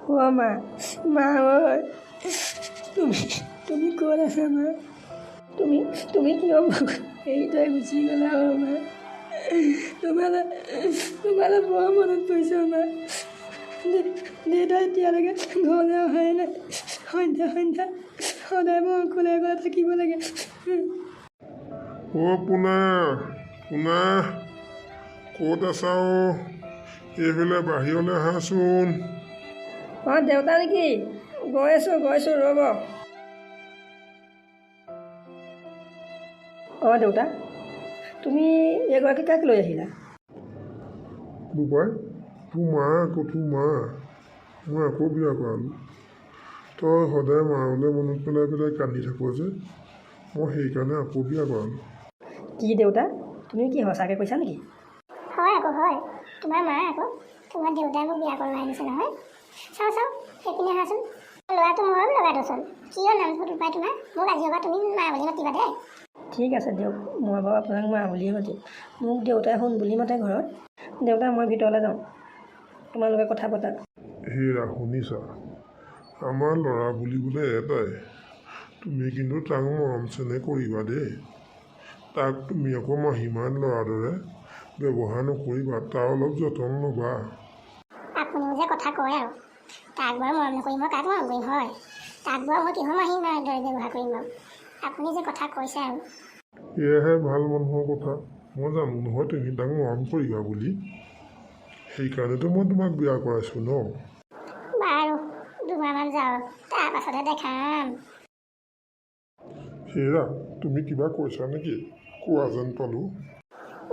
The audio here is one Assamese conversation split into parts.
অ' মা, মা ঐ, তুমি তুমি ক'ত আছা মা? তুমি তুমি কিয় মোক এৰি থৈ গুচি গ'লা অ' মা? তোমালৈ তোমালৈ বৰ মনত পৰিছে অ' মা। দেউতা এতিয়ালৈকে ঘৰলৈ অহাই নাই। সন্ধ্যা সন্ধ্যা সদায় মই অকলে অকলে থাকিব লাগে। অ' পোনা, পোনা, ক'ত আছা অ'? এইফালে বাহিৰলৈ আহাচোন। অঁ, দেউতা নেকি? গৈ আছোঁ, গৈছোঁ, ৰ'ব। অঁ দেউতা, তুমি এইগৰাকী কাক লৈ আহিলা? বোপাই, তোৰ মা আকৌ, তোৰ মা। মই আকৌ বিয়া কৰালোঁ। তই সদায় মালৈ মনত পেলাই পেলাই কান্দি থাক যে, মই সেইকাৰণে আকৌ বিয়া কৰালোঁ। কি দেউতা, তুমি কি সঁচাকৈ কৈছা নেকি? হয় আকৌ, হয়। তোমাৰ মা আকৌ। তোমাৰ দেউতাই মোক বিয়া কৰোৱাই আনিছে নহয়। চাওঁ চাওঁ, সেইপিনে আহাচোন। ল'ৰাটো মৰম লগাটোচোন। কিয় নামটো পাই তোমাৰ? মোক আজিৰ পৰা তুমি মা বুলি মাতিবা দেই। ঠিক আছে দিয়ক, মই বাৰু আপোনাক মা বুলিয়ে মাতিম। মোক দেউতাই সোণ বুলি মাতে ঘৰত। দেউতা, মই ভিতৰলৈ যাওঁ, তোমালোকে কথা পাতা। হেৰা শুনিছা, আমাৰ ল'ৰা বুলিবলৈ এটাই। তুমি কিন্তু তাক মৰম চেনেহ কৰিবা দেই। তাক তুমি আকৌ মাহীমাৰ ল'ৰাৰ দৰে ব্যৱহাৰ নকৰিবা, তাৰ অলপ যতন ল'বা। আপুনিও যে কথা কয় আৰু। তাক বাৰু মৰম নকৰি মই কাক মৰম কৰিম হয়? তাক বাৰু মই কিহৰ মাহী মাৰ দৰে ব্যৱহাৰ কৰিম বাৰু? আপুনি যে কথা কৈছে আৰু। এয়াহে ভাল মানুহৰ কথা। মই জানো নহয় তুমি তাক মৰম কৰিবা বুলি, সেইকাৰণেতো মই তোমাক বিয়া কৰাইছোঁ ন। বাৰু, 2 মাহমান যাওক, তাৰ পাছতহে দেখাম। হেৰা, তুমি কিবা কৈছা নেকি? কোৱা যেন পালোঁ।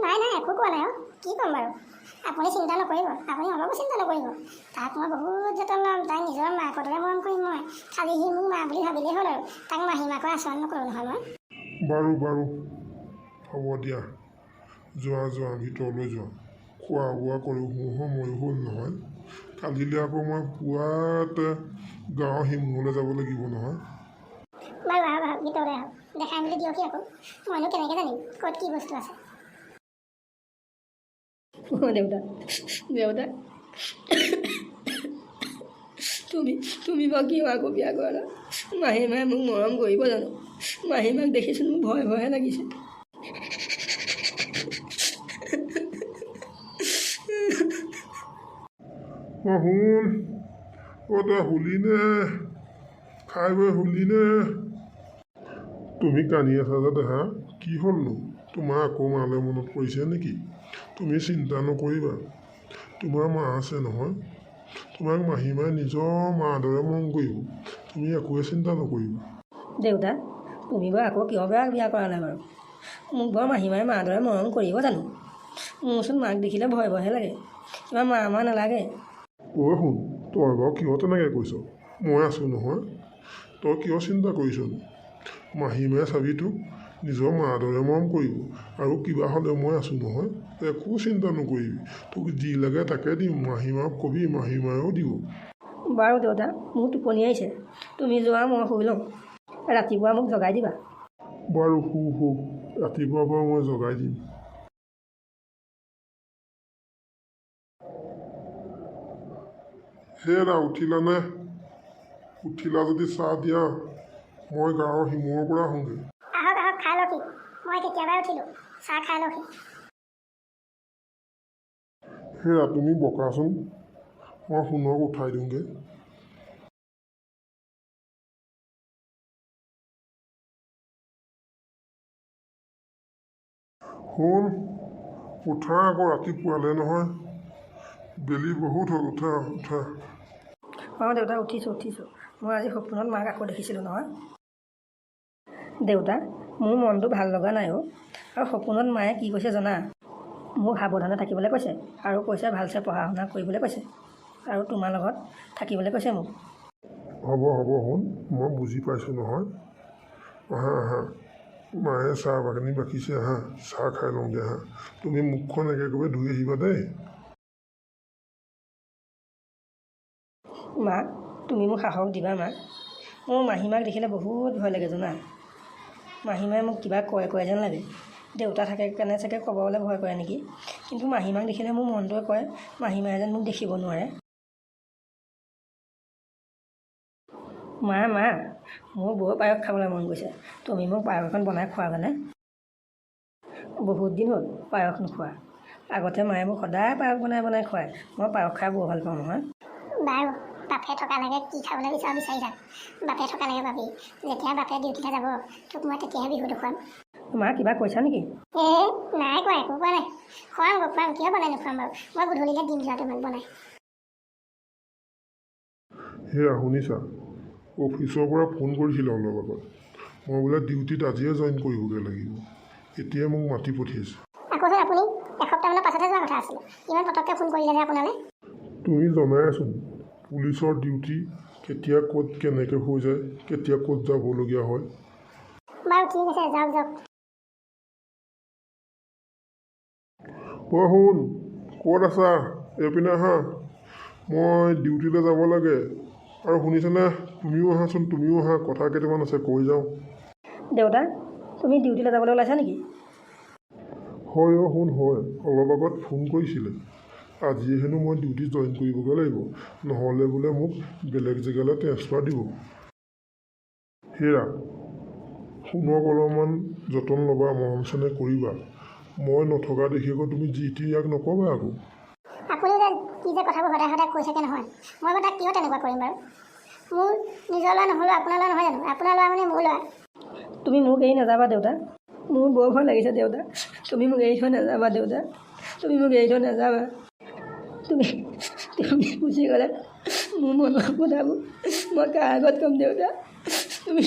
নাই নাই, একো কোৱা নাই অ'। কি ক'ম বাৰু? আপুনি চিন্তা নকৰিব, আপুনি অলপো চিন্তা নকৰিব। তাক মই বহুত যতন ল'ম। তাক নিজৰ মাকৰ দৰে মৰম কৰিম মই। খালি সি মোক মা বুলি ভাবিলেই হ'ল আৰু। তাক মাহী মাকৰ আচৰণ নকৰোঁ নহয় মই। বাৰু বাৰু, হ'ব দিয়া। যোৱা যোৱা, ভিতৰলৈ যোৱা। খোৱা বোৱা কৰোঁ সময়ো হ'ল নহয়। কালিলৈ আকৌ মই পুৱাতে গাঁৱৰ সিমূৰলৈ যাব লাগিব নহয়। বাৰু, আহক আহক, ভিতৰলৈ আহক। দেখাই মেলি দিয়কহি আকৌ। মইনো কেনেকৈ জানিম ক'ত কি বস্তু আছে? অঁ দেউতা, দেউতা, তুমি তুমি বাৰু কিয় আকৌ বিয়া কৰালা? মাহী মায়ে মোক মৰম কৰিব জানো? মাহী মাক দেখিচোন মোক ভয় ভয়হে লাগিছে। অ' শুন, অ' তই শুলি নে? খাই বৈ শুলি নে? তুমি কান্দি আছা যে দেহা, কি হ'লনো? তোমাৰ আকৌ মালৈ মনত পৰিছে নেকি? তুমি চিন্তা নকৰিবা, তোমাৰ মা আছে নহয়। তোমাক মাহীমাই নিজৰ মাৰ দৰে মৰম কৰিব। তুমি একোৱে চিন্তা নকৰিবা। দেউতা, তুমি বাৰু আকৌ কিয় বেয়া বিয়া কৰালা বাৰু? মোক বাৰু মাহী মায়ে মাৰ দৰে মৰম কৰিব জানো? মোৰচোন মাক দেখিলে ভয় ভয়হে লাগে। কিবা মা মা নালাগে। ঐ শুন, তই বাৰু কিয় তেনেকৈ কৈছ? মই আছোঁ নহয়, তই কিয় চিন্তা কৰিছনো? মাহীমায়ে চাবি তোক নিজৰ মাৰ দৰে মৰম কৰিব। আৰু কিবা হ'লে মই আছোঁ নহয়, একো চিন্তা নকৰিবি। তোক যি লাগে তাকে দিম। মাহীমাক কবি, মাহীমায়েও দিব। বাৰু দেউতা, মোৰ টোপনি আহিছে। তুমি যোৱা, মই শুই লওঁ। ৰাতিপুৱা মোক জগাই দিবা। বাৰু, শু শু, ৰাতিপুৱা বাৰু মই জগাই দিম। হেৰা, উঠিলানে? উঠিলা যদি চাহ দিয়া, মই গাঁৱৰ সিমূৰৰ পৰা আহোঁগৈ। আহক আহক, খাই লওকহি। মই কেতিয়াবাই উঠিলোঁ। চাহ খাই লওকহি। হেৰা, তুমি বকাচোন, মই সোণক উঠাই দিওঁগৈ। সোণ, উঠা আকৌ, ৰাতিপুৱালে নহয়। বেলি বহুত হ'ল, উঠা উঠা। অঁ দেউতা, উঠিছোঁ উঠিছোঁ। মই আজি সপোনত মাক আকৌ দেখিছিলোঁ নহয়। দেউতা, মোৰ মনটো ভাল লগা নাই অ'। আৰু সপোনত মায়ে কি কৈছে জানা? মোক সাৱধানে থাকিবলৈ কৈছে আৰু কৈছে ভালছে পঢ়া শুনা কৰিবলৈ কৈছে আৰু তোমাৰ লগত থাকিবলৈ কৈছে মোক। হ'ব হ'ব সোণ, মই বুজি পাইছোঁ নহয়। আহা আহা, মায়ে চাহ বাকনি বাকিছে, আহা চাহ খাই লওঁগৈ আহা। তুমি মুখখন একেকোবে ধুই আহিবা দেই। মা, তুমি মোক সাহস দিবা মা। মোৰ মাহীমাক দেখিলে বহুত ভয় লাগে জানা। মাহীমায়ে মোক কিবা কয় কয় যেন লাগে। দেউতা থাকে কাৰণে চাগে ক'বলৈ ভয় কৰে নেকি? কিন্তু মাহীমাক দেখিলে মোৰ মনটোৱে কয় মাহীমায়ে যেন মোক দেখিব নোৱাৰে। মা মা, মোৰ বৰ পায়স খাবলৈ মন গৈছে। তুমি মোক পায়স এখন বনাই খোৱাবানে? বহুত দিন হ'ল পায়স নোখোৱা। আগতে মায়ে মোক সদায় পায়স বনাই বনাই খুৱায়। মই পায়স খাই বৰ ভাল পাওঁ নহয়। বাৰু, বাপে থকা লাগে কি খাবলৈ বিচাৰ বিচাৰি থাক। বাপে থকা লাগে পাবি। যেতিয়া বাপে ডিউটিলৈ যাব, তোক মই তেতিয়াহে বিহুটো খুৱাম। মা, কিবা কৈছা নেকি? এ নাই কোৱা, একো কোৱা নাই। খুৱাম গৈ, খুৱাম। কিয় বনাই নোখুৱাম বাৰু? মই গধূলিলৈ দিম যোৱা তোমাক বনাই। সেয়া শুনিছা, অফিচৰ পৰা ফোন কৰিছিলে অলপ আগত। মই বোলে ডিউটিত আজিয়ে জইন কৰিবগৈ লাগিব। এতিয়াই মোক মাতি পঠিয়াইছে। আকৌচোন আপুনি এসপ্তাহমানৰ পাছতহে যোৱা কথা আছিলে, ইমান পটককৈ ফোন কৰিলে যে আপোনালৈ? তুমি জনাইচোন, পুলিচৰ ডিউটি কেতিয়া ক'ত কেনেকৈ হৈ যায়, কেতিয়া ক'ত যাবলগীয়া হয়। বাৰু, ঠিক আছে, যাওক যাওক। অ' শুন, ক'ত আছা? এইপিনে আহা, মই ডিউটিলৈ যাব লাগে। আৰু শুনিছানে, তুমিও আহাচোন, তুমিও আহা, কথা কেইটামান আছে কৈ যাওঁ। দেউতা, তুমি ডিউটিলৈ যাবলৈ ওলাইছা নেকি? হয় অ' শুন, হয়। অলপ আগত ফোন কৰিছিলে। আজিয়ে হেনো মই ডিউটি জইন কৰিবগৈ লাগিব, নহ'লে বোলে মোক বেলেগ জেগালৈ ট্ৰেন্সফাৰ দিব। হেৰা, সোণক অলপমান যতন ল'বা, মৰম চেনেহ কৰিবা। মই নথকা দেখি আকৌ তুমি যি টি ইয়াক নক'বা আকৌ। আপুনিও যে কি যে কথাবোৰ সদায় সদায় কৈ থাকে নহয়। মই বাৰু তাক কিয় তেনেকুৱা কৰিম বাৰু? মোৰ নিজৰ ল'ৰা নহ'লেও আপোনাৰ ল'ৰা নহয় জানো? আপোনাৰ ল'ৰা মানে মোৰ ল'ৰা। তুমি মোক এৰি নাযাবা দেউতা। মোৰ বৰ ভয় লাগিছে দেউতা। তুমি মোক এৰি থৈ নাযাবা দেউতা। তুমি মোক এৰি থৈ নাযাবা। তুমি তুমি গুচি গ'লে মোৰ মনৰ কথাবোৰ মই কাৰ আগত ক'ম দেউতা? তুমি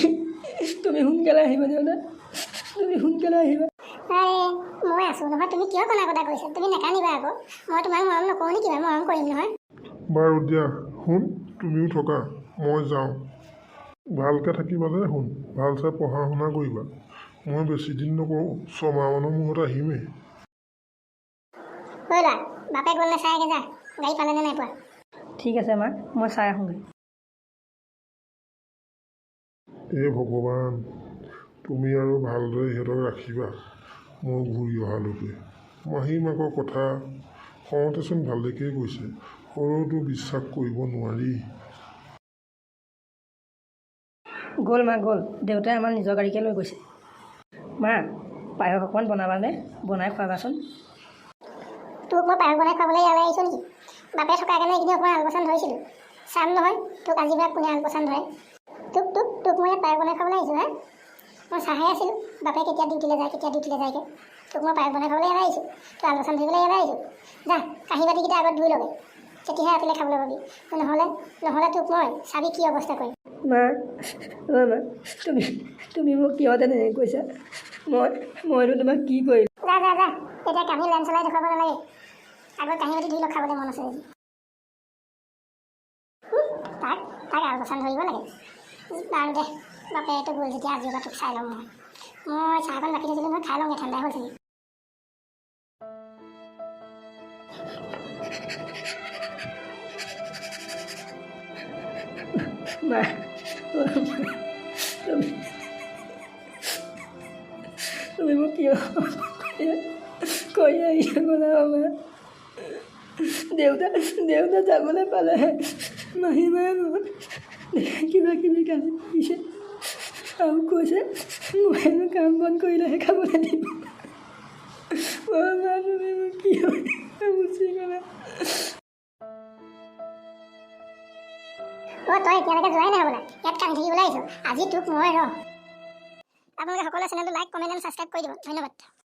তুমি সোনকালে আহিবা দেউতা। তুমি সোনকালে আহিবা। আৰে, মই আছোঁ নহয়, তুমি কিয় কন্দা কটা কৰিছা? তুমি নাকান্দিবা আকৌ। মই তোমাক মৰম নকৰোঁ নেকি বাৰু? মৰম কৰিম নহয়। বাৰু দিয়া সোণ, তুমিও থকা, মই যাওঁ। ভালকৈ থাকিবা দেই সোণ, ভাল চাই পঢ়া শুনা কৰিবা। মই বেছি দিন নকৰোঁ, 6 মাহমানৰ মূৰত আহিমেই। ঐ ল'ৰা, বাপে গ'ল নে চাই আহগে যা। গাড়ী পালেনে নাই পোৱা। ঠিক আছে মা, মই চাই আহোঁগৈ। হে ভগৱান, তুমি আৰু ভালদৰে ইহঁতক ৰাখিবা মই ঘূৰি অহালৈকে। মাহী মাকৰ কথা কওঁতেচোন ভালেকেই কৈছে, হ'লেওতো বিশ্বাস কৰিব নোৱাৰি। গ'ল মা, গ'ল। দেউতাই আমাৰ নিজৰ গাড়ীকে লৈ গৈছে। মা, পায়স অকণমান বনাবানে? বনাই খুৱাবাচোন। তোক মই পায়স বনাই খুৱাবলৈ ইয়ালৈ আহিছোঁ নেকি? বাপে থকাৰ কাৰণে এইকেইদিন অকণমান আলপৈচান ধৰিছিলোঁ। চাম নহয় তোক আজিৰ পৰা কোনে আলপৈচান ধৰে। তোক তোক তোক মই ইয়াত পায়স বনাই খুৱাবলৈ আহিছোঁ হা? মই চাহে আছিলোঁ বাপে কেতিয়া ডিউটিলৈ যায়, কেতিয়া ডিউটিলৈ যায়গৈ। তোক মই পায়স বনাই খুৱাবলৈ ইয়ালৈ আহিছোঁ? তোক আলপৈচান ধৰিবলৈ ইয়ালৈ আহিছোঁ? যা, কাঁহী বাতিকেইটা আগত ধুই লগে, তেতিয়াহে ৰাতিলৈ খাবলৈ পাবি। নহ'লে নহ'লে তোক মই চাবি কি অৱস্থা কৰিম। মা, অ' মা, তুমি তুমি মোক কিয় তেনেকৈ কৈছা? মইনো তোমাক কি কৰিলোঁ? যা যা যা, এতিয়া কাঁহী লেন চলাই দেখুৱাব নালাগে। আগত কাঁহী বাতি ধুই লগ, খাবলৈ মন আছে যদি। তাক তাক আলপৈচান ধৰিব লাগে। বাৰু দে, বাপেৰেতো গ'ল যেতিয়া আজিৰ পৰা তোক চাই ল'ম মই। মই চাহকণ বাকি থৈছিলোঁ নহয়, খাই লওঁগৈ, ঠাণ্ডাই হ'ল চাগে। মা, অ' মা, তুমি তুমি মোক কিয় কৰি আহিছা গ'লা? মা, দেউতা দেউতা যাবলৈ পালেহে। মাহী মায়ে মোক কিবা কিবি গালি দিছে আৰু কৈছে মই হেনো কাম বন কৰিলেহে খাবলৈ দিব। অ' মা, তুমি মোক কিয় গুচি গ'লা? অ', তই এতিয়ালৈকে যোৱাই নাই হ'বলা? ইয়াত কান্দি থাকিবলৈ আহিছ? আজি তোক মই ৰ। আপোনালোকে সকলোৱে চেনেলটো লাইক, কমেণ্ট এণ্ড ছাবস্ক্ৰাইব কৰি দিব। ধন্যবাদ।